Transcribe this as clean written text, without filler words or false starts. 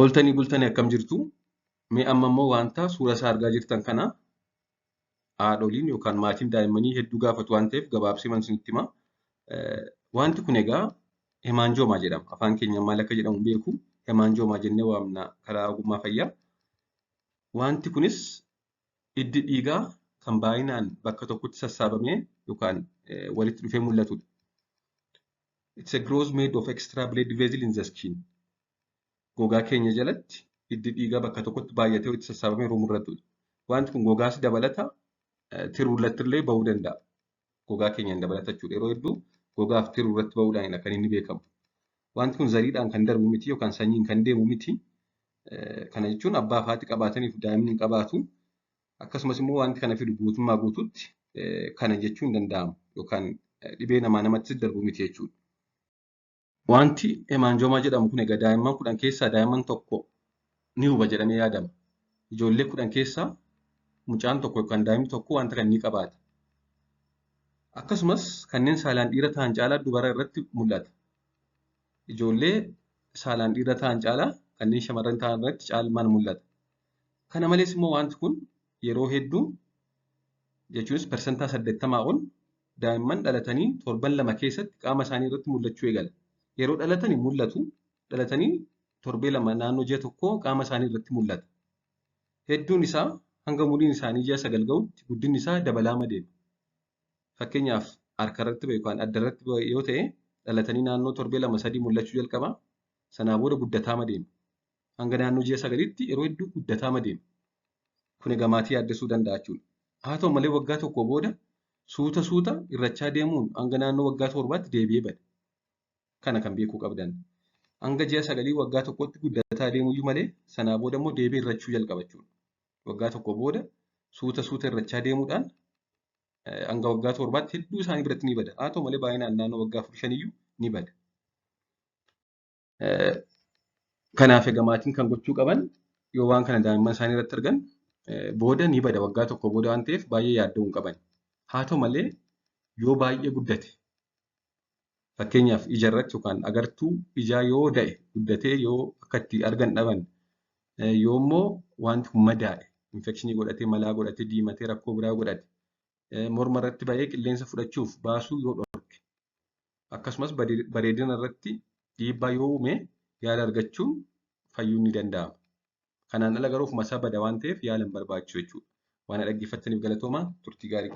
Ooltanii bultanii akkam jirtu? Mee amma immoo wanta suura isaa argaa jirtan kana haadholiin yookaan maatiin daa'immanii hedduu gaafatu waan ta'eef gabaabsee isinitti hima. Wanti kun egaa hemaanjoomaa jedhama. Afaan keenyaan maal akka jedhamu hin beeku. Hemaanjoomaa jennee waamna karaa ogummaa fayyaa. Wanti kunis hiddi dhiigaa kan baay'inaan bakka tokkotti sassaabamee yookaan walitti dhufee mul'atudha. It's a growth made of extra blood vessel in the skin. Gogaa keenya jalatti hiddi dhiigaa bakka tokkotti baay'atee walitti sassaabamee yeroo mul'atudha. Wanti kun gogaas dabalata, tiruu irratti illee bahuu danda'a. Gogaa keenyaan dabalata jechuudha. Yeroo hedduu gogaaf tiruu irratti bahuudhaanidha kan inni beekamu. Wanti kun zariidhaan kan darbu miti yookaan sanyiin kan deemu miti. Kana jechuun abbaa fi haati qabaataniif daa'imni hin qabaatu. Akkasumas immoo wanti kana fidu guutummaa guutuutti kana jechuun hin danda'amu yookaan dhibee namaa namatti darbu miti jechuudha. Wanti hemaanjoomaa jedhamu kun egaa daa'imman 10 keessaa daa'imman tokko ni huba jedhamee yaadama. Ijoollee 10 keessaa mucaan tokko yookaan daa'imni tokko wanta kana ni qabaata. Akkasumas kanneen saalaan dhiira ta'an caalaa dubara irratti mul'ata. Ijoollee saalaan dhiira ta'an caalaa kanneen shamarran ta'an irratti caalmaan mul'ata. Kana malees immoo wanti kun yeroo hedduu jechuunis 80% ol daa'imman dhalatanii torban 2 keessatti qaama isaanii irratti mul'achuu eegala. Yeroo dhalatanii mul'atu, dhalatanii torbee 2 naannoo ji'a 1 qaama isaanii irratti mul'ata. Hedduun isaa hanga umuriin isaanii ji'a 9 gahutti guddinni isaa dabalaa deema. Fakkeenyaaf harka irratti yookaan adda irratti yoo ta'e dhalatanii naannoo torbee 2 3 mul'achuu jalqaba. Sanaa booda guddataa deema. Hanga naannoo ji'a 9tti yeroo hedduu guddataa deema. Kun egaa maatii yaaddessuu danda'a jechuudha. Haa ta'u malee waggaa 1 booda suuta suuta hir'achaa deemuun hanga naannoo waggaa 7tti deebi'ee bada. Kana kan beekuu qabdan. Hanga ji'a 9 waggaa 1tti guddataa deemuyyuu malee sanaa booda immoo deebi'ee hir'achuu jalqaba jechuudha. Waggaa 1 booda suuta suuta hir'achaa deemuudhaan hanga waggaa 7tti hedduu isaanii biratti ni bada. Haa ta'u malee baay'inaan naannoo waggaa 4 5 ni bada. Kanaaf egaa maatiin kan gochuu qaban yoo waan kana daa'imman isaanii irratti argan booda ni bada waggaa 1 booda waan ta'eef baay'ee yaadda'uu hin qaban. Haa ta'u malee yoo baay'ee guddate fakkeenyaaf ija irratti yookaan agartuu ijaa yoo da'e guddatee yoo akka itti argan dhaban yoo immoo wanti kun madaa'e infekshinii godhatee malaa godhatee diimatee rakkoo biraa godhate morma irratti ba'ee qilleensa fudhachuuf baasuu yoo dhorke akkasumas bareedina irratti dhiibbaa yoo uume yaala argachuun fayyuun ni danda'ama. Kanaan ala garuu ofuma isaa bada waan ta'eef yaala hin barbaachisu jechuudha. Waan dhaggeeffattaniif galatoomaa, turtii gaarii.